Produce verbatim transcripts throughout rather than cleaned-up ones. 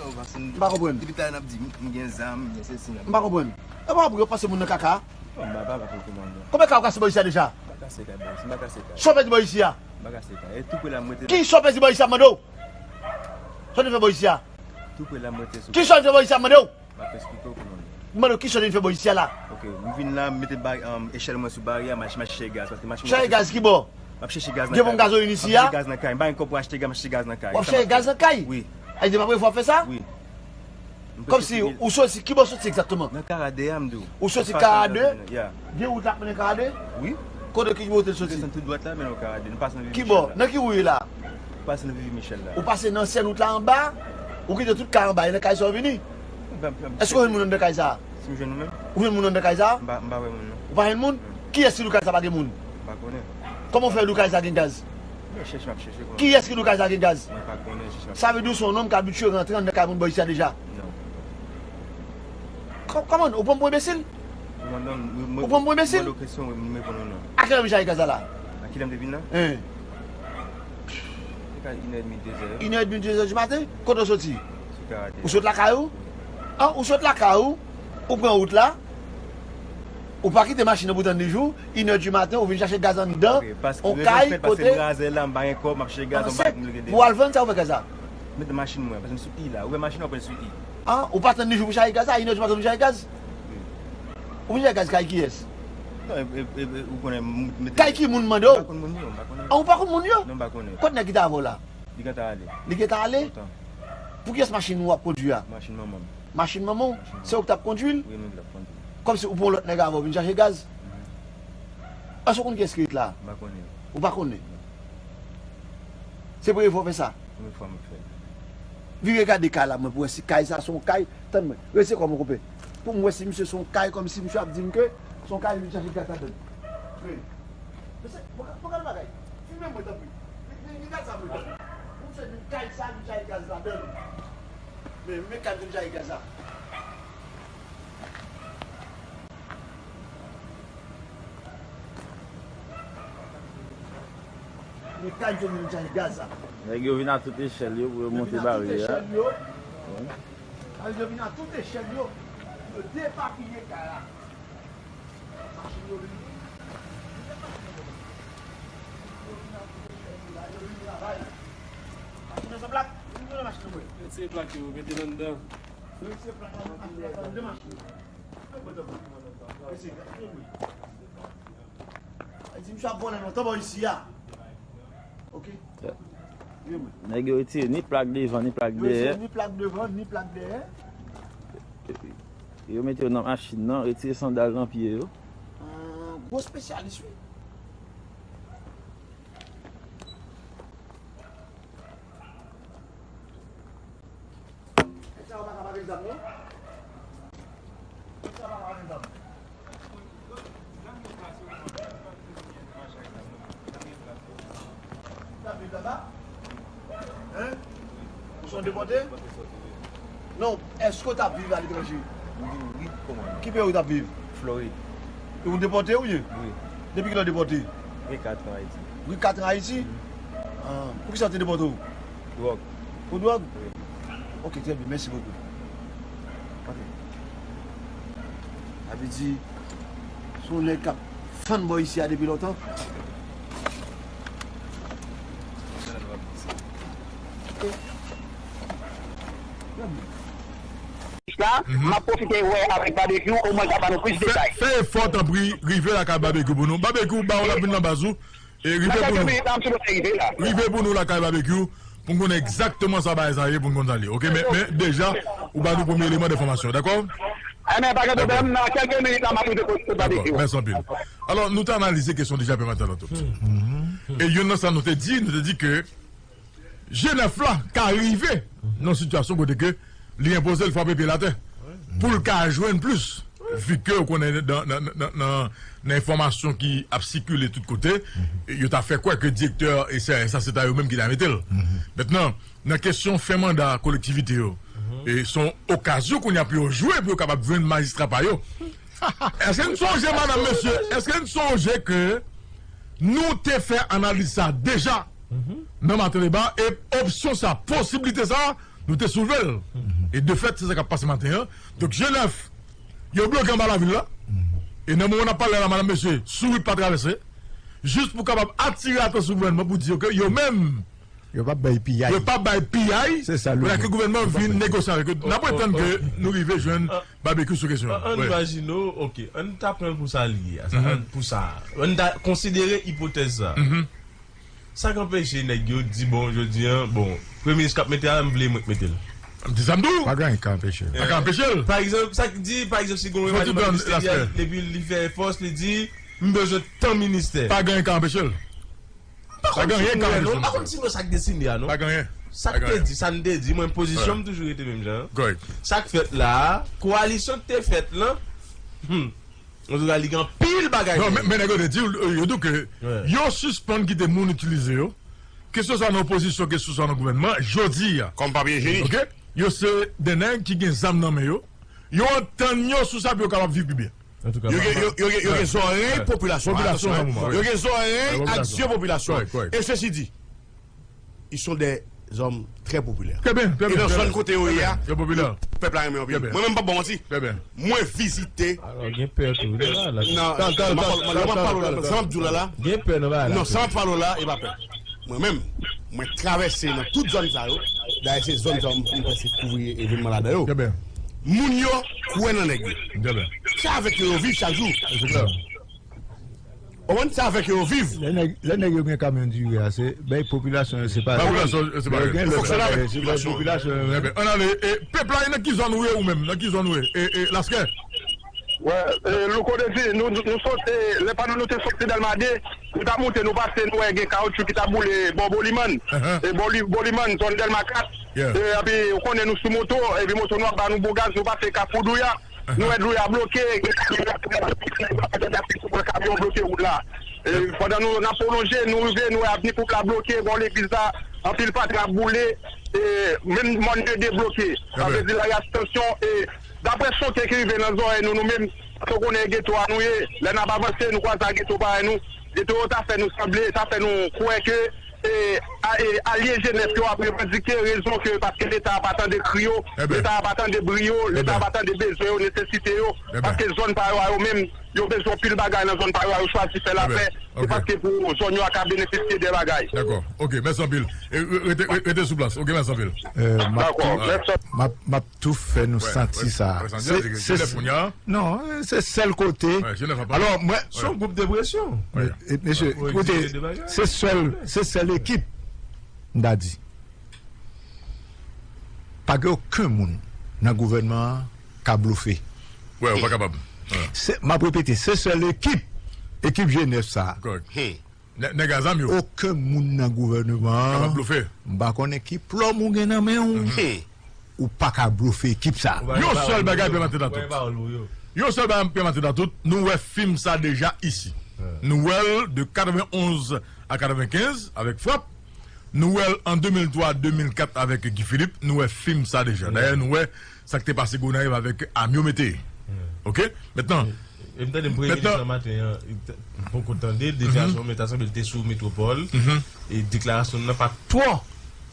M pa konprann. Depi talè n ap di, m gen zam, m gen sesi, m gen sesi. M pa konprann. E pa pou yo pase moun nan kaka? Non, m pa, pa, pa pou kòmandan. Konbyen kay ou kase bò isi a deja? M pa kase kay bò isi, m pa kase kay. Sa w pèdi bò isi a? M pa kase kay. E tou pre la m rete. Ki sa w pèdi bò isi a, m mande w? Sa w te fè bò isi a? Tou pre la m rete sou. Ki sa w te fè bò isi a, m mande w? M ap eksplike w kòmandan. M mande w ki sa w te fè bò isi a la? Ok, m vin la, m mete ba-, um, echèl mwen sou baryè, m al, m al chèche gaz, paske machin mwen. Chèche gaz ki bò? M ap chèche gaz nan kay. Depi w gaz ou ini isi a? M ap chèche gaz nan kay. M pa gen kòb pou achte gaz, m ap chèche gaz nan kay. W ap chèche gaz nan kay? Wi. Ay, depi apre fò w fè sa? Wi. Kòmsi ou soti, ki bò w soti egzakteman? Nan Karadè a, m di w. Ou soti Karadè? Ya. Gen wout la k mennen Karadè? Wi. Kote ki wout l soti? Desann tout dwat la, mennen w Karadè. Nou pase nan Vivi Michel la. Ki bò? Nan ki ri w ye la? Ou pase nan Vivi Michel la. Ou pase nan ansyen wout la anba? Ou kite tout kay anba, e nan kay sa w vini? Èske w jwenn moun anndan kay sa a? Si m jwenn ou menm? Ou jwenn moun anndan kay sa a? M pa, m pa wè moun non. Ou pa jwenn moun? Kiyès ki di w kay sa pa gen moun? M pa konnen. Kòman w fè di w kay sa gen gaz? Mwen chèche, m ap chèche kòmandan. Kiyès ki di w kay sa gen gaz? Mwen pa konnen, chèche, m ap chèche. Sa vle di w se yon nonm k abitye rantre anndan kay moun bò isi a deja? Non. Kò-, kòman? Ou pran m pou enbesil? Kòmandan, m, m, ou pran m pou enbesil? M mande w kesyon, m reponn ou non. A kilè w vin chache gaz la la? A kilè m te vin la? Hen. Se ka inè edmi, dezè. Inè edmi, dezè di maten? Kote w soti? Sou Karadè. Ou sot lakay ou? Wi. An, ou sot lakay ou? Ou pran wout la? Ou pa kite machin nan pou tann li jou? Inè di maten, ou vin chache gaz anndan yon kay kote? Paske m razè la, m pa gen kòb, m ap chache gaz, m pa gen kòb. Pou w al vann sa ou fè gaz la? Met nan machin mwen, paske m sou I la. Ou wè machin nan, ou pran sou I. An, ou pa tann li jou pou chache gaz la? Inè di maten ou vin chache gaz? Wi. Ou vin chache gaz kay kiyès? Non, e, e, e, e, ou konnen, m, m, kay ki moun mande w? M pa konn moun yo, m pa konnen. An, ou pa konn moun yo? Non, m pa konnen. Kote nèg ki t avè w la? Li gentan ale. Li gentan ale? Lontan. Pou kiyès machin ou ap kondui a? Machin manman m. Machin manman w? Machin manman m. Se ou ki t ap kondui l? Wi, mwen ki t ap kondui l. Kòmsi ou pran yon lòt nèg avè w vin chache gaz? Mhm. Èske w konn kiyès ki ret la? M pa konnen. Ou pa konnen? Non. Se premye fwa w fè sa? Premye fwa m ap fè l. Vire gade kay la mwen pou wè si kay sa se yon kay. Tann mwen. Rete kò mwen koupe. Pou m wè si misye se yon kay kòmsi misye ap di m ke se yon kay li vin chache gaz ladann. Wi. Mesye, bon, bon, gade bagay. Filme mwen, tanpri. Li, li, li gaz sa mwen, tanpri. Pou m se vin kay sa, vin chache gaz ladann. Men, men kay vin chache gaz la. Men kay vin chache gaz la. Nèg yo vin a tout echèl yo pou yo monte baryè a. Yo vin a tout echèl yo. Wi. Yo vin a tout echèl yo. Yo depapiye kay la. Machin yo vini. Machin nan san plak. Vin pran machin nan mwen. Retire plak yo, mete l anndan. Retire plak la, mete l anndan machin nan. Di misye ap vòlè lontan bò isi a. Ok. Nèg yo retire ni plak devan, ni plak dèyè. Yo retire ni plak devan, ni plak dèyè. Yo mete yo nan machin nan, retire sandal nan pye yo. Ah, gwo espesyalis, wi. Nèg sa yo pa ka pa gen zam, non? Nèg sa yo pa ka pa gen zam. Ou t ap viv laba? Hein? Ou se yon depòte? Non, èske w t ap viv aletranje? Wi, wi, kòman? Ki peyi w t ap viv? Florid. E ou depòte ou ye? Wi. Depi kilè w depòte? Gen kat an Ayiti. Gen kat an Ayiti? Mhm. Ah, poukisa yo te depòte w? Dwòg. Pou dwòg? Wi. Ok, trè byen, mèsi bokou. Ok. Sa vle di, se yon nèg k ap fann bò isi a depi lontan. Ok. Trè byen. La, mhm, m ap pwofite wè avèk Babekyou, omwen l ka ban nou plis detay. Fè, fè efò, tanpri, rive lakay Babekyou pou nou. Babekyou, Bawon ap vin nan baz ou. E rive pou nou. Rive pou nou lakay Babekyou, pou n konnen egzakteman sa bagay sa ye, pou n konn sa l ye. Ok, men, men deja, ou ba nou premye eleman de enfòmasyon, dakò? Enben, pa gen pwoblèm, nan kèlke minit la, m ap rive kote Babekyou. Dakò, mèsi anpil. Alò, nou te analize kesyon deja pè maten an tout. E youn nan sa nou te di, nou te di ke G nèf la ka rive nan sitiyasyon kote ke li enpoze l frape pye l atè pou l ka jwenn plis, vi ke ou konnen nan, nan, nan, nan, nan enfòmasyon ki ap sikile tout kote, yo ta fè kwè ke direktè C R S la, se ta yo menm ki ta mete l. Mentnan, nan kesyon fen manda kolektivite yo, e se yon okazyon kounye a pou yo jwe, pou yo kapab jwenn majistra pa yo. Èske n sonje, madanm, mesye, èske n sonje ke nou te fè analiz sa deja nan Maten Deba, e opsyon sa, posiblite sa, Nou te soulve l. E de fèt, se sa k ap pase maten an. Donk, G nèf, yo bloke anba lavil la. E nan moman n ap pale la, madanm, mesye, sou wout pa travèse. Jis pou kapab atire atansyon gouvènman pou di yo ke yo menm, yo p ap bay piyay. Yo p ap bay piyay. Se sa, pou ke gouvènman vin negosye avèk yo. N ap tann ke nou rive jwenn Babekyou sou kesyon an. An imajine w, ok, ann ta pran l pou sa li ye a, sa, pou sa. Ann ta konsidere ipotèz sa. Sa k anpeche nèg yo di, bon, jodi a, bon, premye minis k ap mete a, m vle mwen k mete l. M di sa m di w. Pa gen anyen k ka anpeche l. Pa ka anpeche l. Pa egzanp, sa k di, pa egzanp, si gen yon remaniman ministeryèl, epi li fè fòs, li di, m bezwen tan ministè. Pa gen anyen k ka anpeche l. Pa gen anyen k ka anpeche l. M pa konn si nou wè sa k desine a, non. Pa gen anyen. Sa k te di, sa n te di, mwen, pozisyon m toujou rete menm jan. Sa k fèt la a, kowalisyon k te fèt lan, hmm, Antouka, li gen anpil bagay. Non, men, men nèg yo te di, yo di w ke yo sispann kite moun itilize yo, keseswa nan opozisyon, keseswa nan gouvènman, jodi a. Kòm papye ijenik. Ok? Yo se de nèg ki gen zam nan men yo. Yo antann yo sou sa pou yo kapab viv pi byen. Yo gen, yo, yo gen, yo gen zòrèy popilasyon an. Popilasyon an nan moman, wi. Yo gen zòrèy ak zye popilasyon an. E sesi di, ils sont des hommes très populaires. Trè byen, trè byen. E nan zòn kote yo ye a, pèp la renmen yo anpil. Mwen menm, m p ap ba w manti. Mwen vizite. Alò, gen pè tou. Nan, nan, nan, nan, nan, nan, nan, sa m ap di w la la. Gen pè nan bagay la. Non, sa m ap pale w la, e pa pè. Mwen menm, mwen travèse nan tout zòn sa yo. Dayè, se zòn sa yo m, m prèske kouvri evènman ladan yo. Moun yo kwè nan nèg yo. Se avèk yo yo viv chak jou. Ou konprann? Se avèk yo yo viv. Lè nèg, lè nèg yo gen kamyon diri a, se bay popilasyon yo, se pa yo. Popilasyon yo, se pa yo. Yo gen lòt bagay, se bay popilasyon yo. Trè byen. Ann ale, e, pèp la, nan ki zòn ou ye ou menm? Nan ki zòn ou ye? E, e, Laskè? Wè, e, Louko te di, nou, nou, nou sot, e, lè pandan nou te soti Dèlma de, nou t ap moute, nou pase, nou wè gen kawotchou ki t ap boule bò Bolimann. E, bò Li-, Bolimann, zòn Dèlma kat. E, epi, ou konnen nou sou moto, epi moto nou ap ba nou bon gaz, nou pase Kafou Douya. Nou wè dlo a bloke, gen kamyon k ap pran kamyon bloke wout la. E, pandan nou, n ap pwolonje, nou rive, nou wè avni Pop la bloke, bò legliz la, anpil fatra ap boule, e, menm mòn de debloke. Sa vle di la, y a tansyon, e, daprè sonde ki rive nan zòrèy nou, nou menm, paske w konnen e geto a nou ye, lè n ap avanse, nou kwaze ak geto parèy nou, geto yo ta fè nou sanble, ta fè nou kwè ke e, a, e, alye G nèf yo ap revandike rezon ke paske Leta a pa tande kri yo, Leta a pa tande bri yo, Leta a pa tande bezwen yo, nesesite yo, paske zòn pa yo a yo menm, yo bezwen pil bagay nan zòn pa yo a, yo chwazi fè lapè, se paske pou zòn yo a ka benefisye de bagay. Dakò. Ok, mèsi anpil. E, re-, rete, re-, rete sou plas. Ok, mèsi anpil. Dakò, mèsi. M ap, m ap tou fè nou santi sa. Se, se, non, se sèl kote. Alò, mwen, se yon gwoup depresyon. E, mesye, koute, se sèl, se sèl ekip, m ta di. Pa gen okenn moun nan gouvènman an ka blofe. Wè, ou pa kapab. Se, m ap repete, se sèl ekip, ekip G nèf sa a. Nè-, nèg a zam yo. Okenn moun nan gouvènman an, m pa konnen ki plòm ou gen nan men w, ou pa ka blofe ekip sa. Yon sèl bagay Pè Maten nan tout. Yon sèl bagay Pè Maten nan tout, nou wè fim sa deja isi. Nou wè l de katrevenonz a katrevenkenz avèk Frap. Nou wè l an de mil twa, de mil kat avèk Guy Philippe. Nou wè fim sa deja. Dayè, nou wè sa k te pase Gonayiv avèk Amio Mete. Ok? Mentnan, e m tande premye minis nan maten an, m poko tande l, deja sa, men ta sanble l te sou Metwopòl. E deklarasyon l nan pa twò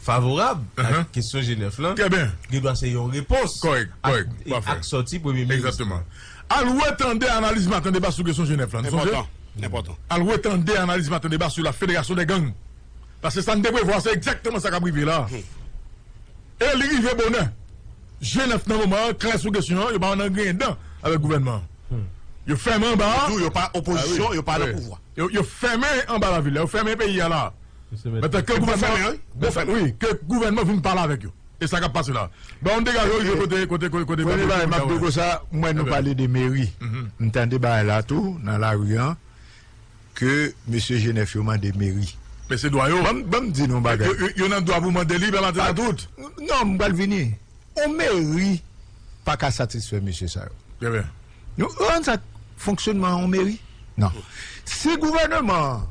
favorab ak kesyon G nèf lan. Trè byen. Gen dwa se yon repons ak, e ak sòti premye minis. Egzakteman. Al retande analiz Maten Deba sou kesyon G nèf lan. Enpòtan. Enpòtan. Al retande analiz Maten Deba sou la fédération des gangs. Paske sa n te prevwa, se egzakteman sa k ap rive la. E li rive bonè. G nèf nan moman an, klè sou kesyon an, yo pa nan griyen dan avèk gouvènman an. Yo fèmen anba a. Yo pa opozisyon, yo pa nan pouvwa. Yo, yo fèmen anba lavil la, yo fèmen peyi a la. Mentnan ke gouvènman, wi, ke gouvènman vin pale avèk yo. E sa k ap pase la. Bon, n degaje w rive kote, kote, kote, kote premye bagay m ap di w konsa, m wè nou pale de meri. M tande bagay la tou, nan lari an. Ke mesye G nèf yo mande meri. Men se dwa yo. Ban m, ban m di nou yon bagay. Yo, yo, yo nan dwa pou mande li, Pè Maten nan tout. Non, m pral vini. On meri pa ka satisfè mesye sa yo. Trè byen. Nou konprann sa fonksyonman on meri? Non. Si gouvènman an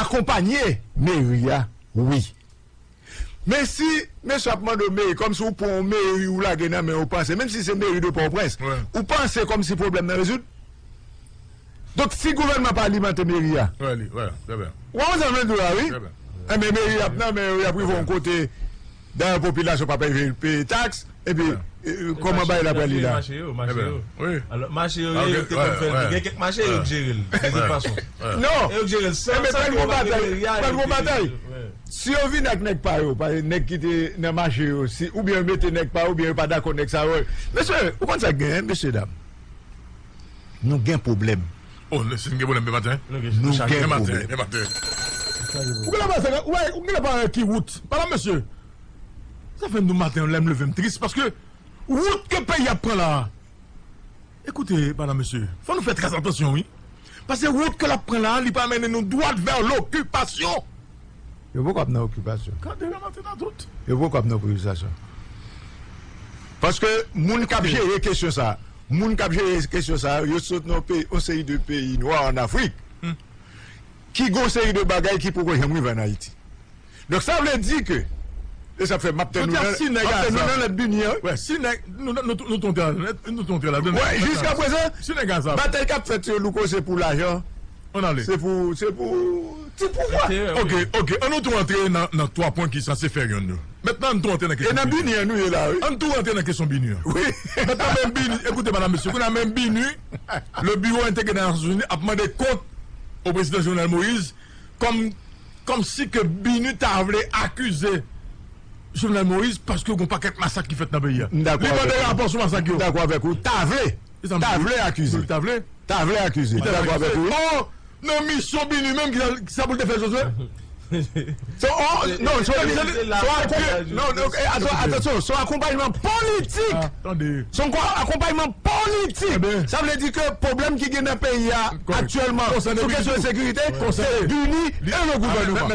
akonpanye meri a, wi. Men si mesye ap mande w meri, kòmsi w pran yon meri ou lage nan men w, ou panse, menm si se meri de Pòtoprens, ou panse kòmsi pwoblèm nan rezoud? Donk, si gouvènman pa alimante meri a, w konprann sa m vle di w la, wi? Enben, meri ap nan men yo, y ap rive yon kote. Dayè, popilasyon pa peye, peye taks, epi, eh, kòman bagay la prale la? Mache yo, mache yo. Alò, mache yo, yo te konn fè l, gen kèk mache yo k jere l de tout fason. Non. E yo k jere l san, san ke yo pa gen, pral gon batay. Si yo vin ak nèg pa yo, pa nèg ki te nan mache yo, si, oubyen yo mete nèg pa yo, oubyen yo pa dakò nèg sa yo. Mesye, ou konn sa k genyen, mesye dam? Nou gen pwoblèm. Oh, si n gen pwoblèm demen maten? Nou gen pwoblèm. Ou genlè pa wè, ou wè, ou genlè pa wè ki wout. Madanm, mesye, sa fè m di w maten an, lè m leve m tris, paske wout ke peyi a pran la a, ekoute, madanm, mesye, fò nou fè trè atansyon, wi. Paske wout ke l ap pran la a, li pral mennen nou dwat vè lokipasyon. Yo poko ap nan okipasyon. Gade, yo mete nan tout. Yo poko ap nan okipasyon. Paske moun k ap jere kesyon sa, moun k ap jere kesyon sa, yo sot nan yon peyi, yon seri de peyi nwa ann Afrik, ki gen yon seri de bagay ki poko janm rive ann Ayiti. Donk, sa vle di ke, e sa fè m ap tann nou nan, m ap tann nou nan lèt Bini an, wi. Si nèg, nou, nou, nou, nou tonte la, nou tonte la. Wè, jiska prezan, batay k ap fèt yo, Louko, se pou lajan. Se pou, se pou ti pouvwa. Ok, ok. An nou tou antre nan, nan twa pwen ki sanse fè yonn yo. Mentnan, an nou tou antre nan kesyon Bini an. E nan Bini an nou ye la, wi. An nou tou antre nan kesyon Bini an. Wi. Mentnan, men Bini, ekoute, madanm, mesye, kounye a men Bini, le Bureau Intégré des Nations Unies ap mande kont o prezidan Jovenel Moïse, kòm, kòmsi ke Bini ta vle akize Jovenel Moïse paske gon pakèt masak ki fèt nan peyi a. Li mande rapò sou masak yo. M dakò avèk ou. Ta vle. Ta vle akize. Ta vle. Ta vle akize. M dakò avèk ou. Ò, nan misyon Bini menm ki sa, ki sa pou l te fè Josué? Se, ò, non, se, se, se, se, non, non, eh, atann, atansyon, se yon akonpayman politik. Se yon akonpayman politik. Sa vle di ke pwoblèm ki gen nan peyi a aktyèlman sou kesyon ensekirite, se Bini e le gouvènman.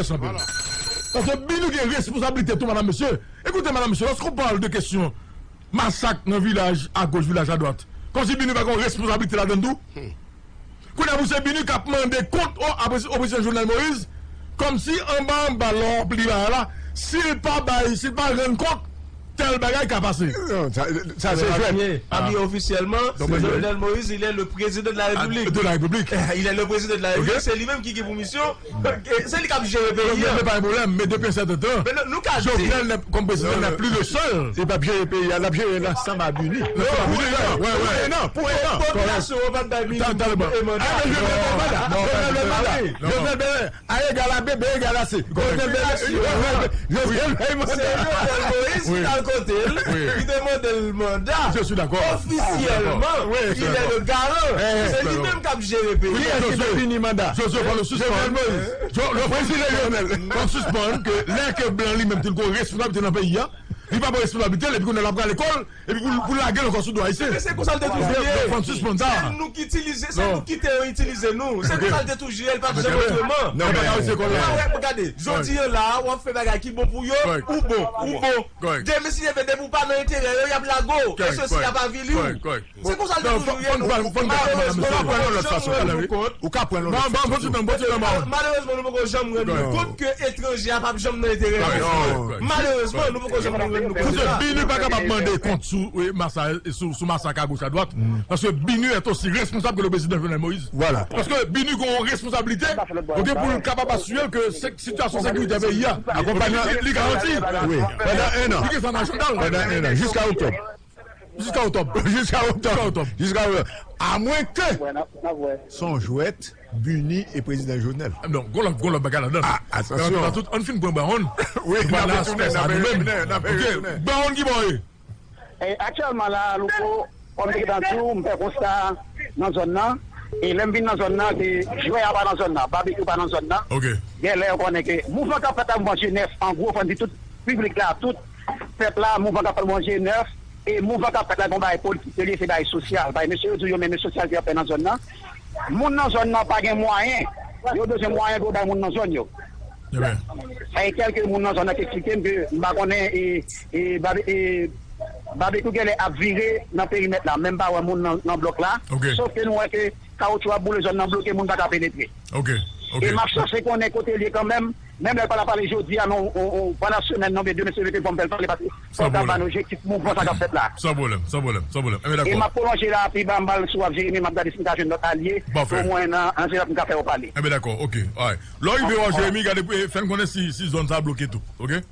Paske Bini gen responsablite tou, madanm, mesye. Ekoute, madanm, mesye, lorsqu'on parle de kesyon masak nan vilaj agoch, vilaj adwat, kòmsi Bini pa gen responsablite ladan tou? Kounye a pou se Bini k ap mande kont o, o prezidan Jovenel Moïse, kòmsi anba anba lè w ap li bagay la, si l pa bay, si l pa rann kont, tèl bagay ka pase. Non, sa, sa se jwèt. Abiye ofisyèlman, Jovenel Moïse, il est le président de la République. De la République. Il est le président de la République, se li menm ki gen pou misyon. Se li k ap jere peyi a. Men pa yon pwoblèm, men depi yon sèten tan, Jovenel, kòm prezidan, n'est plus le seul. Li p ap jere peyi a, l ap jere l ansanm a Bini. Pou en an, pou en an, pou en an. Popilasyon an pa t bay Bini e manda. Jovenel bay manda. Jovenel bay A egal a B, B egal a C. Jovenel bay manda. Se Jovenel Moïse ki t al kote l, ki te mande l manda. Ofisyèlman, il est le garant. Se li menm k ap jere peyi a. Kiyès ki te vini manda? Josué, fò nou sispann. Jovenel Moïse. Fò nou sispann ke lè ke blan li menm te gen responsablite nan peyi a, li pa pran responsablite l, epi kounye a l ap rale kò l, epi pou, pou lage l ankò sou do ayisyen. Men se konsa l te toujou ye. Fò n sispann sa. Se nou ki itilize, se nou ki te itilize nou. Se konsa l te toujou ye, l pa t janm otreman. Non, men gade, jodi a la, w ap fè bagay ki bon pou yo, ou bon, ou bon. Demen si Dye vle, depi w pa nan enterè yo, y ap lage w. E sesi y ap avili w. Se konsa l te toujou ye. Malerezman, nou poko janm rann nou kont. Malerezman, nou poko janm rann nou kont ke etranje a p ap janm nan enterè nou. Malerezman, nou poko janm rann nou kont de sa. Paske Bini pa kapab mande kont sou, wi, masak, sou, sou masak agoch adwat. Paske Bini est aussi responsable que le président Jovenel Moïse. Vwala. Paske Bini gen yon responsablite, ok, pou l kapab asire ke se, sitiyasyon sekirite peyi a, li, li garanti. Wi. Pandan en an. Li gen sa nan ajanda l. Pandan en an, jiska oktòb. Jiska oktòb. Jiska oktòb. Jiska oktòb. Amwenke se yon jwèt Bini e prezidan Jovenel. Non, gon lòt, gon lòt bagay ladan. Ah, atansyon. Ann fin pran Brown. Wi, n ap retounen, n ap retounen, n ap retounen. Ok, Brown ki bò ye? E, aktyèlman la, Louko, kòm te gentan di w, m fè konsta nan zòn nan. E lè m vin nan zòn nan, se jwè a pa nan zòn nan, babekyou pa nan zòn nan. Ok. Genlè yo konnen ke mouvman k ap fèt la, mouvman jenès, an gwo, fò n di tout piblik la, tout pèp la, mouvman k ap fèt, mouvman jenès, e mouvman k ap fèt la, gon bagay politik yo ye, se bagay sosyal. Bagay mesye yo di w yo menm, e sosyal ke y ap fè nan zòn nan. Moun nan zòn nan pa gen mwayen. Yo bezwen mwayen pou yo bay moun nan zòn yo. E kèlke moun nan zòn nan ki eksplike m ke m pa konnen, e, e, babe-, e, babekyou genlè ap vire nan perimèt la, men m pa wè moun nan, nan blòk la. Ok. Sof ke nou wè ke kawotchou ap boule, zòn nan bloke, moun pa ka penetre. Ok, ok. E m ap chèche konnen kote l ye kanmenm, menm lè l pa t ap pale jodi a, men on, on, on, pandan semèn nan, oubyen demen si Dye vle, fò m fè l pale, paske fò l ka ban nou objektif mouvman sa k ap fèt la. San pwoblèm, san pwoblèm, san pwoblèm. Enben, dakò. E m ap pwolonje la, pi ba m ba l si w ap Jeremi, m ap gade si m ka jwenn lòt alye, omwen nan, an jeneral, m ka fè yo pale. Enben, dakò, ok, alright. Lè w rive w a Jeremi, gade, fè n konnen si, si zòn sa a bloke tou, ok?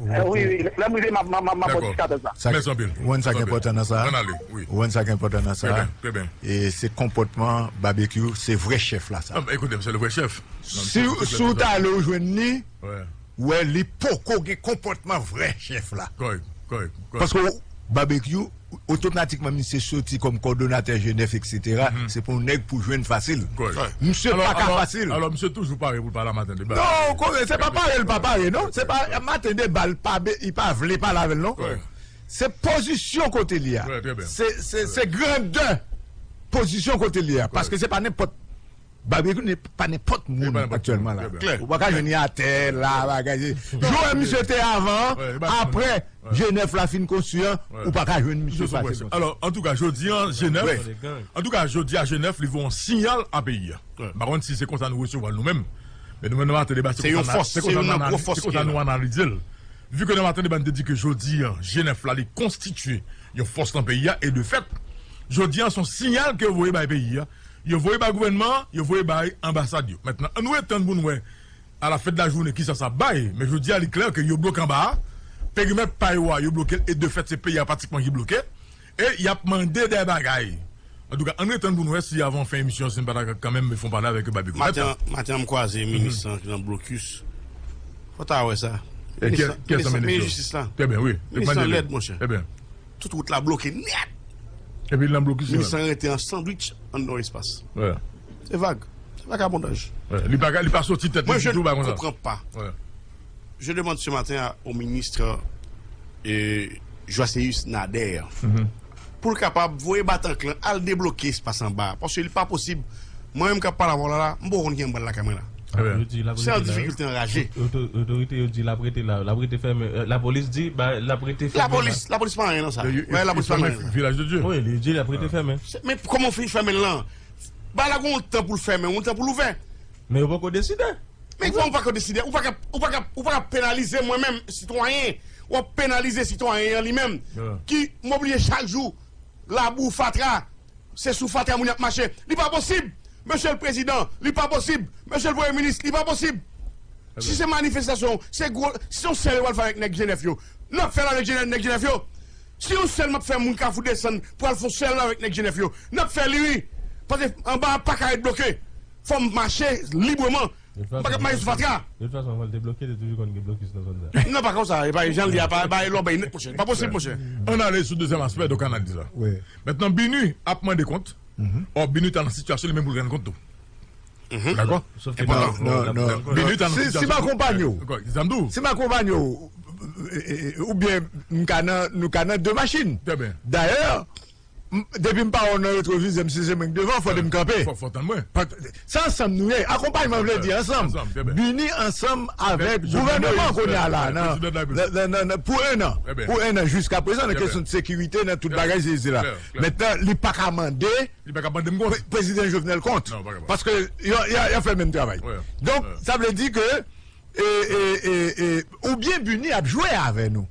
Eh, wi, wi. Lè m rive, m ap, m ap, m ap, m ap fè diskatèz la. Mèsi anpil. Ou konn sa k enpòtan nan sa? Ann ale, wi. Ou konn sa k enpòtan nan sa? Trè byen, trè byen. E se konpòtman Babekyou, se vrè chèf la sa. Non, ekoute, se le vrè chèf. Si, si w t ale ou jwenn li, ou wè li poko gen konpòtman vrè chèf la. Kòrèk, kòrèk, kòrèk. Paske Babekyou, otomatikman misye soti kòm kòdonatè G nèf, etsetera, se pa yon nèg pou jwenn fasil. Misye pa ka fasil. Alò, misye toujou pare pou l pale a Maten Deba. Non, kòrèk, se pa pare l pa pare, non. Se pa Maten Deba, l pa, li pa vle pale avè l, non. Se pozisyon kote li a. Se, se, se grandè pozisyon kote li a. Paske se pa nenpòt Babekyou pa nenpòt moun aktyèlman la. Ou pa ka jwenn li atè la, bagay. Jan misye te avan, apre G nèf la fin konstwi an, ou pa ka jwenn misye fasil konsa. Alò, antouka, jodi a, G nèf, antouka, jodi a, G nèf, li voye yon siyal a peyi a. M pa konn si se konsa nou resevwa l nou menm. Men nou menm nan Maten Deba, se konsa nou analize l. Vu ke nan Maten Deba, nou te di ke jodi a, G nèf la, li konstitye yon fòs nan peyi a, e de fèt, jodi a, se yon siyal ke yo voye bay peyi a. Yo voye bay gouvènman an, yo voye bay anbasad yo. Mentnan, ann nou ret tann pou n wè, a la fen de la jounen, kisa sa ap bay. Men jodi a, li klè ke yo bloke anba a. Perimèt pa yo a, yo bloke l. E de fèt, se peyi a pratikman ki bloke. E y ap mande de bagay. Antouka, ann ret tann pou n wè si avan fen emisyon an, si n pa ta kanmenm fè yon pale avèk Babekyou. Maten an, maten an, m kwaze minis lan ki nan blokis. Fò ta wè sa. Minis lan, minis jistis la. Trè byen, wi. Minis lan lèd, monchè. Trè byen. Tout wout la bloke nèt. Epi l nan blokis li menm. Minis lan rete an sandwich anndan yon espas. Se vag. Se vagabondaj. Li pa, li pa soti tèt li ditou, bagay konsa. Moi, je ne comprends pas. Je demande ce matin à, au ministre, euh, Joasséus Nader, pou l kapab voye batank lan al debloke espas anba a. Paske li pa posib. Mwen menm k ap pale avè w la, la, m poko konn kijan m pral lakay mwen la. Se yon difikilte anraje. Oto-, otorite yo di l ap rete la, l ap rete fèmen. Euh, lapolis di, ba, l ap rete fèmen la. Lapolis, lapolis pa anyen nan sa. Lapolis pa anyen nan sa. Vilaj de Dye. Wi, li di l ap rete fèmen. Men kòman w fin fèmen l lan? Ba la gon tan pou l fèmen, gon tan pou l ouvè. Men yo poko deside. Men kòman ou pako deside? Ou pa ka, ou pa ka, ou pa ka penalize mwen menm, sitwayen. W ap penalize sitwayen an li menm, ki mobilize chak jou, labou, fatra. Se sou fatra moun y ap mache. Li pa posib, Mesye le Prezidan, li pa posib, Mesye le Premye Minis, li pa posib. Si se manifestasyon, se gwo, si se yon sèl yo pral fè avèk nèg G nèf yo, n ap fè l avèk G nèf, nèg G nèf yo. Si yon sèl m ap fè moun Kafou desann pou al fè yon sèl avèk nèg G nèf yo, n ap fè li wi. Paske anba a pa ka ret bloke. Fò m mache libreman. M pa ka mache sou fatra. De tout fason, anvan l te bloke, te toujou konn gen blokis nan zòn sa. Non, pa konsa. E pa jan l ye a, pa, pa lòbèy nèt, monchè. Pa posib, monchè. Ann ale sou dezyèm aspè, donk, analiz la. Mentnan, BINUH ap mande kont. Ò, BINUH ta nan sitiyasyon li menm pou l rann kont tou. Dakò? Sòf ke BINUH ta nan sitiyasyon. Si m akonpanye w, si m akonpanye w, oubyen m ka nan, nou ka nan de machin. Dayè, depi m pa wè w nan retwovizè m, si se mwen k devan, fò de m kanpe. Fò, fò tann mwen. Se ansanm nou ye. Akonpayman vle di ansanm. BINUH ansanm avèk gouvènman kounye a la, nan, nan, nan, nan, pou enn an. Pou enn an, jiska prezan, nan kesyon de sekirite, nan tout bagay, se, se la. Mentnan, li pa ka mande Li pa ka mande m kont. Prezidan Jovenel kont. Paske y a, y a, y a fè menm travay. Donk, sa vle di ke, e, e, e, e, oubyen BINUH ap jwe avè nou.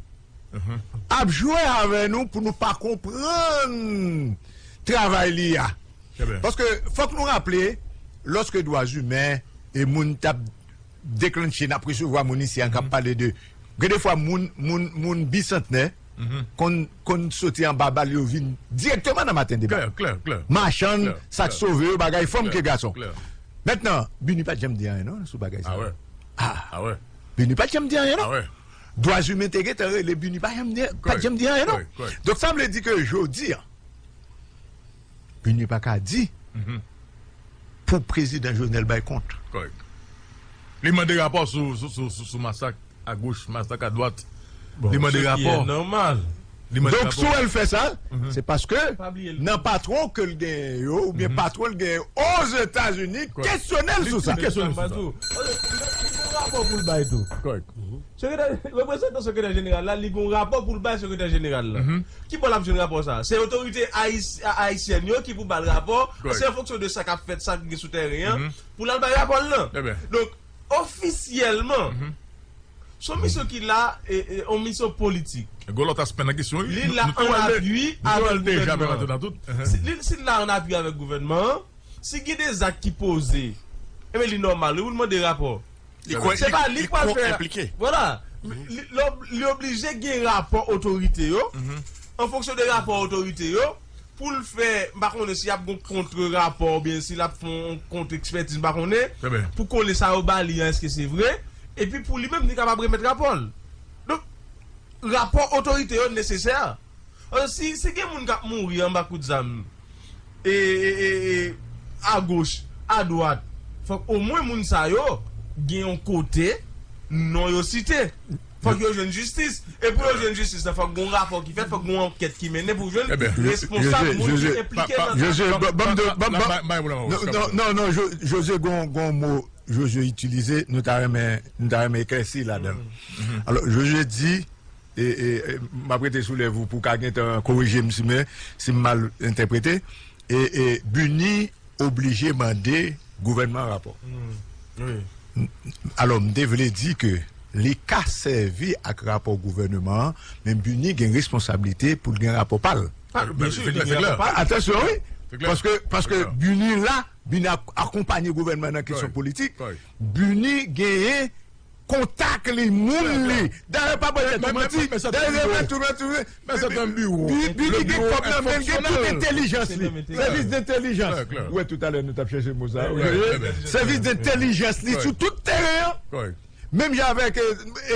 Ap jwe avè nou pou nou pa konprann travay li a. Paske fòk nou raple, lòske dwa imen e moun t ap deklanche, n ap resevwa moun isi a, k ap pale de, gen de fwa moun, moun, moun bisantnè konn, konn soti anba bal yo vin dirèkteman nan Maten Deba. Machann, sa k sove yo, bagay, fanm ke gason. Mentnan, BINUH pa t janm di anyen non sou bagay sa. BINUH pa t janm di anyen non. Dwa imen te gentan rele BINUH pa janm di, pa t janm di anyen non. Donk sa vle di ke jodi a, BINUH pa ka di pou prezidan Jovenel bay kont. Li mande rapò sou, sou, sou, sou, sou masak agoch, masak adwat. Li mande rapò. Li mande rapò. Donk, si w wè l fè sa, se paske nan patwon ke l genyen yo, oubyen patwon l genyen yo Ozetazini, kesyone l sou sa. Li kesyone l sou sa. Li gon rapò pou l bay tou. Sekretè, reprezantan sekretè jeneral la, li gon rapò pou l bay sekretè jeneral la. Ki bò l ap jwenn rapò sa a? Se otorite ayis-, a-, ayisyèn yo ki pou ba l rapò, se an fonksyon de sa k ap fèt, sa k gen sou tèren an, pou l al bay rapò l lan. Donk, ofisyèlman, se yon misyon ki la, e, e, yon misyon politik. Gen lòt aspè nan kesyon, wi. Li la an apui avèk gouvènman an. Si, li, si l la an apui avèk gouvènman an, si gen de zak ki poze, ebyen, li nòmal, wi, pou l mande rapò. Se pa li k pral fè. Vwala. Li, li, li oblije gen rapò otorite yo. An fonksyon de rapò otorite yo, pou l fè, m pa konnen si y ap gon kont rapò oubyen si l ap fè yon kont ekspètiz, m pa konnen, pou konnen sa yo ba li an, èske se vre, epi pou li menm, li kapab remèt rapò l. Donk, rapò otorite yo nesesè. Paske si, si gen moun k ap mouri anba kout zam, e, e, e, e, agoch, adwat, fòk omwen moun sa yo gen yon kote non yo site. Fòk yo jwenn jistis. E pou yo jwenn jistis la, fòk gon rapò ki fèt, fòk gon ankèt ki mennen pou jwenn responsab moun ki enplike nan sa. José, ban m de, ban m, ban, non, non, non, non, Jo- José, gon, gon mo José itilize, nou ta renmen, nou ta renmen eklèsi ladan. Alò, José di, e, e, e, m ap rete sou lèv ou pou w ka gentan korije m si mwen, si m mal entèprete. E, e, BINUH oblije mande gouvènman rapò. Alò, m te vle di ke li ka sèvi ak rapò gouvènman an, men BINUH gen responsablite pou l gen rapò pa l. Atansyon, wi. Paske, paske BINUH la, BINUH ak- akonpanye gouvènman nan kesyon politik. BINUH genyen kontak li, moun li. Dayè, pa bay tèt ou manti. Dayè, remèt ou, remèt ou. Men se yon biwo. Bi- Bini gen kòb nan men l, gen tout entèlijans li. Sèvis dentèlijans. Ou wè, toutalè, nou t ap chèche mo sa a. Sèvis dentèlijans li sou tout teren an. Menm jan avèk, e,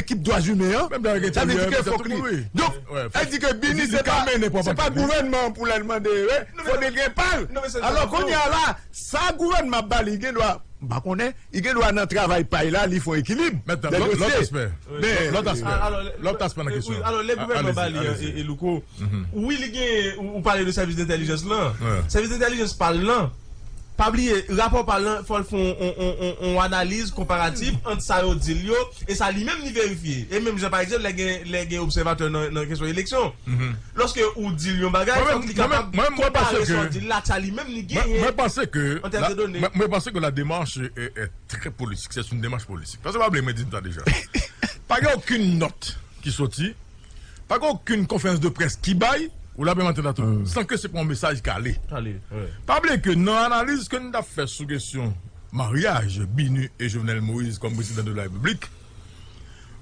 ekip dwa imen an. Sa vle di ke fòk li. Donk, sa vle di ke Bini se pa, se pa gouvènman an pou l al mande, wi. Fòk li gen pa l. Alò, kounye a la, sa gouvènman ap ba li, gen dwa, m pa konnen, li gen dwa nan travay pa l la, li fè yon ekilib. Lòt aspè. Lòt aspè. Lòt aspè nan kesyon. Alò, lè gouvènman ba li, e, e Louko, wi, li gen, ou, ou pale de sèvis dentèlijans lan. Sèvis dentèlijans pa l lan, pa bliye, rapò pa l lan, fò l fè yon, yon, yon, yon, yon analiz konparatif ant sa yo di l yo e sa li menm li verifye. E menm jan, pa egzanp, lè gen, lè gen obsèvatè nan, nan kesyon eleksyon, lòske ou di l yon bagay, fòk li kapab konpare sa w di l la ak sa li menm li genyen an tèm de done. Mwen panse ke la démarche est, est très politique. C'est une démarche politique. Paske pa bliye, mwen di n sa deja. Pa gen okenn nòt ki soti, pa gen okenn konferans de près ki bay, ou la menm antèn la tou, san ke se pa yon mesaj k ale. Pa bliye ke nan analiz ke n t ap fè sou kesyon maryaj Bini e Jovenel Moïse kòm prezidan de la Repiblik,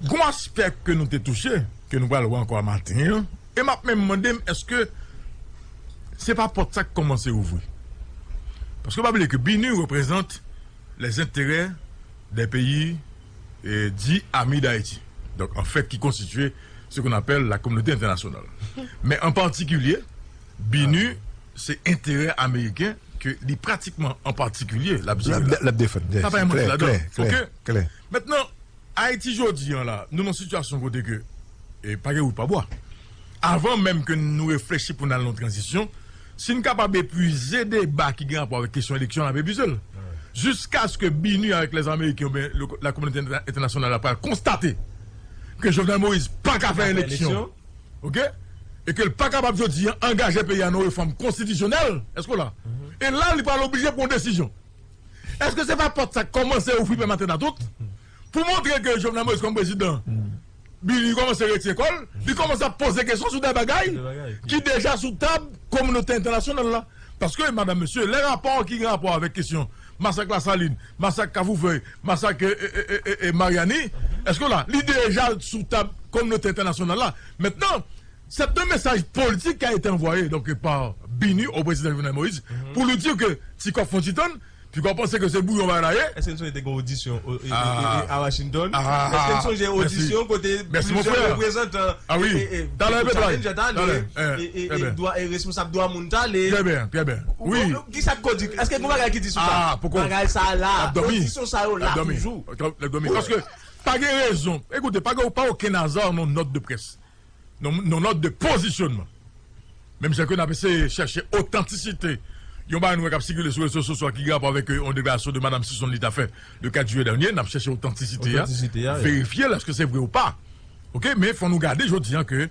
gon aspè ke nou te touche, ke nou pral wè ankò a maten an, e m ap menm mande m, èske se pa pòt sa k kòmanse ouvri? Paske pa bliye ke Bini reprezante les intérêts des pays, eh, dits amis d'Haïti. Donc, en fait, qui constitue ce qu'on appelle la communauté internationale. Mais en particulier, Bini, se enterè ameriken ke li pratikman an patikilye l ap jere la. L ap defann. Sa pa yon manti ladan. Oke? Mentnan, Ayiti jodi an la, nou nan sitiyasyon kote ke, e, pa gen wout pa bwa. Avan menm ke nou reflechi pou n al nan tranzisyon, si n kapab epwize deba ki gen rapò avèk kesyon eleksyon, n ap epwize l. Jiskaske Bini avèk lèzameriken oubyen le- la kominote entènasyonal la pral konstate ke Jovenel Moïse pa ka fè eleksyon, oke? E ke l pa kapab jodi an angaje peyi a nan refòm konstitisyonèl, èske w la? E la, li pral oblije pran yon desizyon. Èske se pa pòt sa k kòmanse ouvri pè maten a tout? Pou montre ke Jovenel Moïse kòm prezidan, Bini kòmanse retire kò l, li kòmanse ap poze kesyon sou de bagay ki deja sou tab kominote entènasyonal la. Paske, madam, mesye, lè rapò ki gen rapò avèk kesyon masak Lasalin, masak Kafoufèy, masak, e, e, e, e, e, Maryani, èske w la, li deja sou tab kominote entènasyonal la. Mentnan, c'est un message politique qui a été envoyé, donc, par Bini au président Jovenel Moïse, pou li di ke ti kòb fon ti tann, piga w panse ke se bouyon bagay la ye. Èske n sonje te gen odisyon, o, e, e, e, e, a Washington? Èske n sonje odisyon kote plizyè reprezantan, e, e, e, Challenger t ale, e, e, e, dwa, e, responsab dwa moun t ale? Trè byen, trè byen. Wi. Kisa k ko di? Èske gen bagay ki di sou sa? Bagay sa la, odisyon sa yo la toujou. L ap dòmi. Paske pa gen rezon. Ekoute, pa gen, pa okenn aza nan nòt de près. Nan, nan nòt de pozisyonman. Menm jan ke n ap eseye chèche otantisite yon bagay nou wè k ap sikile sou rezo sosyo a ki gen rapò avèk, e, yon deklarasyon de Madam Sison li ta fè le kat jiyè dènye, n ap chèche otantisite a, verifye l, èske se vre ou pa. Oke, men fò nou gade jodi an ke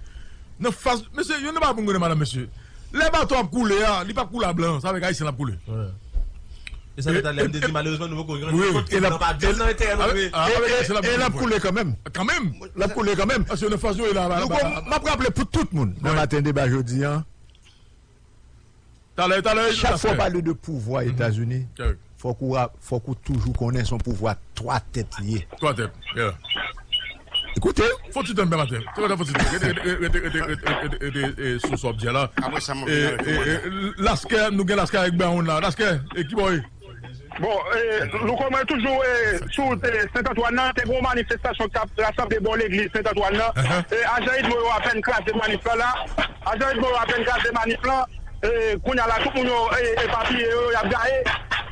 nan faz, mesye, youn nan bagay pou n konnen, madam, mesye, lè bato ap koule a, li p ap koule a blan, se avèk Ayisyen l ap koule. E sa nou ta lè m te di, malerezman, nou poko rann nou kont ke nan pa janm nan enterè nou vre. E l ap koule kanmenm. Kanmenm. L ap koule kanmenm. Paske nan faz nou ye la, m ap raple pou tout moun nan maten deba jodi an, talè, talè, chak fwa w pale de pouvwa Etazini, fòk ou, fòk ou toujou konnen se yon pouvwa twa tèt li ye. Twa tèt, yeah. Koute, fò ti tann pè maten. Fò ti tann, rete, rete, rete, rete, rete, rete, rete, rete, e, sou sa w ap di a la. Apre sa, m ap vin avèk kòmantè. Laskè, nou gen Laskè avèk Brown la. Laskè, e ki bò e? Bon, e, Louko, mwen toujou, e, sou, e, Sent Antwàn nan, te gen yon manifestasyon k t ap rasanble bò legliz Sent Antwàn nan. E, ajan Edmo yo apèn kraze manif lan la. Ajan Edmo yo apèn kraze manif lan. E, kounye a la, tout moun yo, e, epapiye yo, y ap gaye.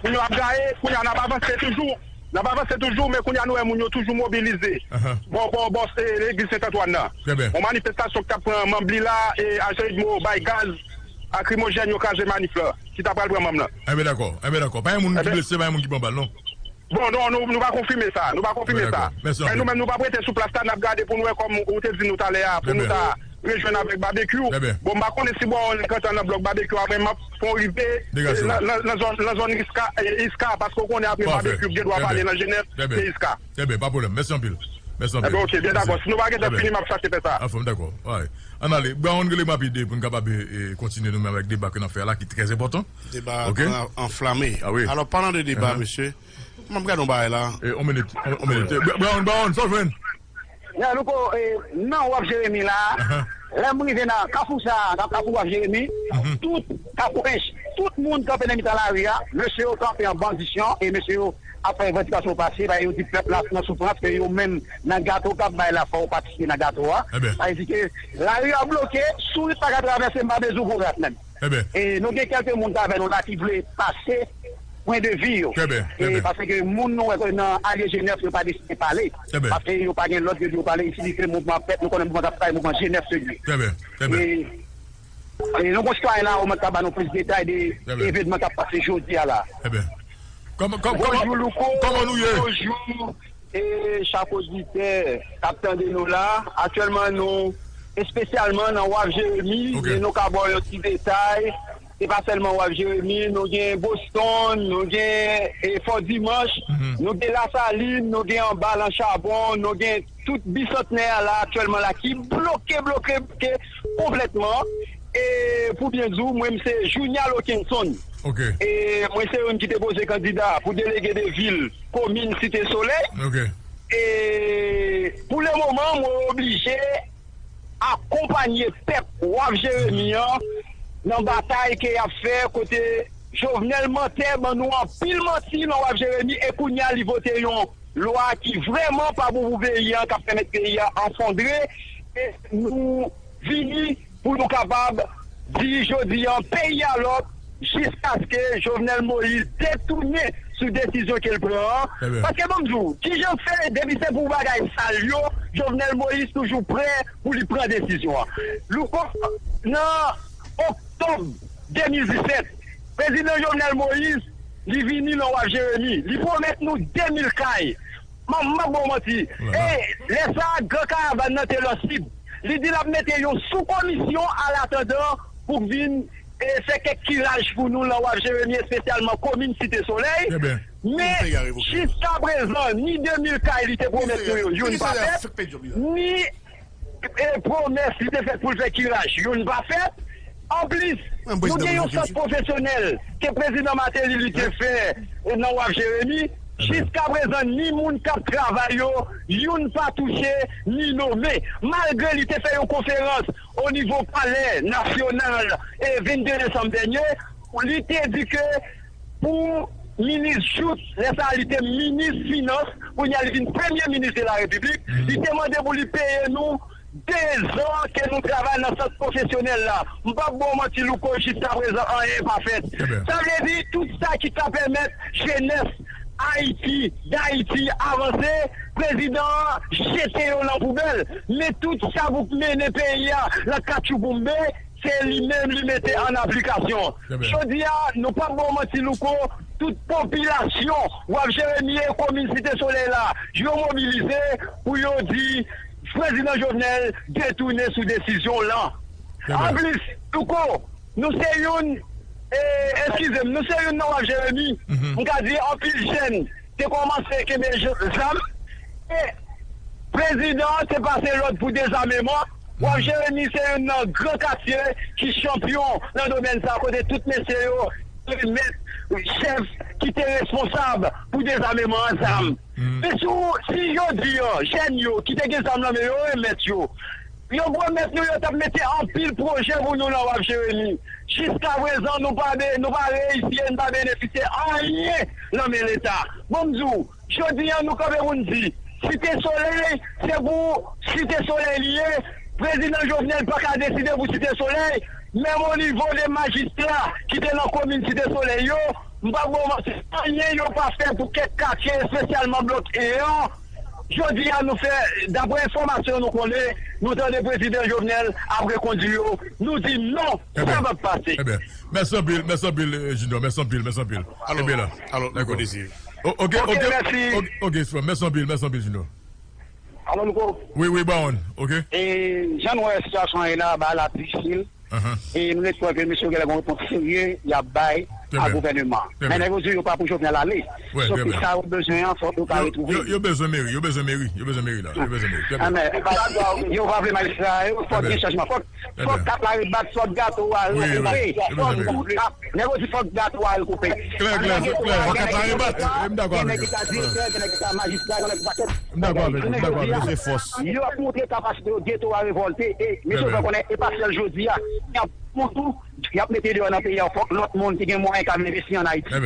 Moun yo ap gaye. Kounye a, n ap avanse toujou. N ap avanse toujou, men kounye a nou wè moun yo toujou mobilize. Bò, bò, bò, e, legliz Sent Antwàn nan. Yon manifestasyon ki t ap pran manm li la, e ajan Edmo bay gaz lakrimojèn, yo kraze manif la, ki ta pral pran manm lan. Enben dakò, enben dakò. Pa gen moun ki blese, pa gen moun ki pran bal, non. Bon, non, nou, nou pa konfime sa, nou pa konfime sa. Men nou menm, nou p ap rete sou plas la, n ap gade pou nou wè, kòm ou te di nou talè a, pou nou ta rejwenn avèk Babekyou. Bon, m pa konnen si bò w gentan nan blòk Babekyou a, men m ap fè w rive nan, nan, nan zòn, nan zòn Iska, e, Iska, paske w konnen apre Babekyou, gen dwa pale nan Jenèf, se Iska. Trè byen, pa pwoblèm. Mèsi anpil. Mèsi anpil. Enben, oke, byen dakò. Si nou pa gentan fini, m ap chache fè sa. Anfòm, dakò. Ann ale. Brown, rele m rapid pou n kapab, e, e, kontinye nou menm avèk deba ke n ap fè a la, ki trè enpòtan. Deba an, anflame. Alò, palan de deba, mesye, m ap gade yon bagay la. E, yon minit, yon, yon minit. Brown, Brown, sa w jwenn? Ya, Louko, e, nan Waf Jeremi la, lè m rive nan kafou sa, nan kafou Waf Jeremi, tout kafou Ench, tout moun kanpe nan mitan lari a, mesye yo kanpe an bandisyon, e mesye yo ap fè revandikasyon yo pase, paske yo di pèp la nan soufrans, ke yo menm nan gato k ap bay la, fò yo patisipe nan gato a. Sa vle di ke lari a bloke, sourit pa ka travèse, m pa bezwen gwo rat menm. E nou gen kèlke moun k avè nou la ki vle pase pwen de vi yo. E paske moun nou wè ke nan alye Jenèf, yo pa deside pale. Paske yo pa gen lòd, yo di yo pale isi, li se mouvman pèp, nou konnen mouvman k ap fè, mouvman Jenèf se li. E, e nou gon sitwayen la, ou mèt ka ba nou plis detay de evènman k ap pase jodi a la. Bonjou, Louko. Bonjou, e chak oditè k ap tande nou la. Aktyèlman, nou espesyalman nan Waf Jeremi, men nou ka ba w yon ti detay. Se pa sèlman Waf Jeremi, nou gen Boston, nou gen, e, Fò Dimanch, nou gen Lasalin, nou gen anba Lan Chabon, nou gen tout Bisantnè a la, aktyèlman la, ki bloke, bloke, bloke konplètman. E pou byen di w, mwen, m se Junial Okenson. E mwen se youn ki te poze kandida pou delege de vil komin Site Solèy. E pou le moman, mwen oblije akonpanye pèp Waf Jeremi an nan batay ke y ap fè, kote Jovenel mantè ban nou anpil manti nan Waf Jeremi, e kounye a li vote yon lwa ki vrèman pa bon pou peyi a, k ap pèmèt peyi a efondre. E nou vini pou nou kapab di jodi a, peyi a lòk, jiskaske Jovenel Moïse detounen sou desizyon ke l pran an. Paske ban m di w, kijan fè, depi se pou bagay sal yo, Jovenel Moïse toujou prè pou li pran desizyon an. Louko, nan oktòb de mil disèt, prezidan Jovenel Moïse, li vini nan Waf Jeremi, li pwomèt nou de mil kay. M, m ap ba w manti. E lè sa a, gran karavàn nan te lan Sid. Li di l ap mete yon soukomisyon alatandan pou vin, e, fè kèk kiraj pou nou lan Waf Jeremi, espesyalman komin Site Solèy. Men, jiskaprezan, ni de mil kay li te pwomèt nou yo, youn pa fèt, ni, e, pwomès li te fè pou l fè kiraj, youn pa fèt. Anplis, nou gen yon sant pwofesyonèl ke prezidan Martelly li te fè, e, nan Waf Jeremi. Jiskaprezan, ni moun k ap travay yo, youn pa touche, ni nome. Malgre li te fè yon konferans o nivo palè nasyonal, e, vennde desanm dènye, li te di ke pou minis Jouthe, lè sa a li te minis finans, kounye a li vin premye minis de la repiblik, li te mande pou li peye nou dezan ke nou travay nan sant pwofesyonèl la. M p ap ba w manti, Louko, jiskaprezan, anyen pa fèt. Sa vle di, tout sa ki ka pèmèt jenès Ayiti, Dayiti avanse, prezidan an jete yo lan poubèl. Men tout sa pou mennen peyi a lan katchouboumbe, se li menm li mete an aplikasyon. Jodi a, nou p ap ba w manti, Louko, tout popilasyon Waf Jeremi e komin Site Solèy la, yo mobilize pou yo di prezidan Jovenel detounen sou desizyon w lan. Anplis, Louko, nou se youn, e, eskize m, nou se youn nan Waf Jeremi. M ka di anpil jèn te kòmanse kenbe zam. E prezidan an te pase lòd pou dezameman. Waf Jeremi se youn nan gran katye ki chanpyon nan domèn sa, kote tout mesye yo remèt chèf ki te responsab pou dezameman an zam. Men si, si jodi a, jèn yo ki te gen zam nan men yo remèt yo, yo pwomèt nou yo t ap mete anpil pwojè pou nou nan W A P Jeremi. Jiskaprezan, nou pa be-, nou pa reyisi e nou pa benefisye anyen nan men Leta. Bon, m di w, jodi a, nou kanpe pou n di, Site Solèy, se pou Site Solèy li ye. Prezidan Jovenel pa ka deside pou Site Solèy. Menm o nivo de majistra ki te nan komin Site Solèy yo, m p ap ba w manti, anyen yo pa fè pou kèk katye, espesyalman blòk E an. Jodi a, nou fè, daprè enfòmasyon nou konnen, nou tande prezidan Jovenel ap rekondui yo, nou di non, sa p ap pase. Ebyen, mèsi anpil, mèsi anpil, eh, Junior, mèsi anpil, mèsi anpil. Kenbe la. Alò, Louko Désir. O-, ok, ok, ok, ok, Swan, mèsi anpil, mèsi anpil, Junior. Alò, Louko. Wi, wi, Baron, ok. E, jan nou wè sitiyasyon an ye la, bagay la difisil. E nou espere ke mesye yo gen lè gon repons serye y ap bay a gouvènman. Men nèg yo di yo pa pou Jovenel ale. Sof ke sa yo bezwen an, fòk yo ka retwouve. Yo, yo bezwen meri, yo bezwen meri, yo bezwen meri la, yo bezwen meri. Trè byen. Yo pa vle majistra yo, fòk gen chanjman. Fòk, fòk kat la rebat, fòk gato a rekoupe. Fòk tout ap Nèg yo di fòk gato a rekoupe. Klè, klè, klè. Fòk kat la rebat. E m dakò avèk yo. Gen nèg ki ta direktè, gen nèg ki ta majistra, gen nèg ki ta kèt. M dakò avèk yo, m dakò avèk yo. Se fòs. Yo ap montre kapasite yo, geto a revòlte. E mesye yo fè konnen e pa sèl jodi a. Y ap pou tou, y ap mete deyò nan peyi a. Fòk lòt moun ki gen mwayen ka vin envesti ann Ayiti.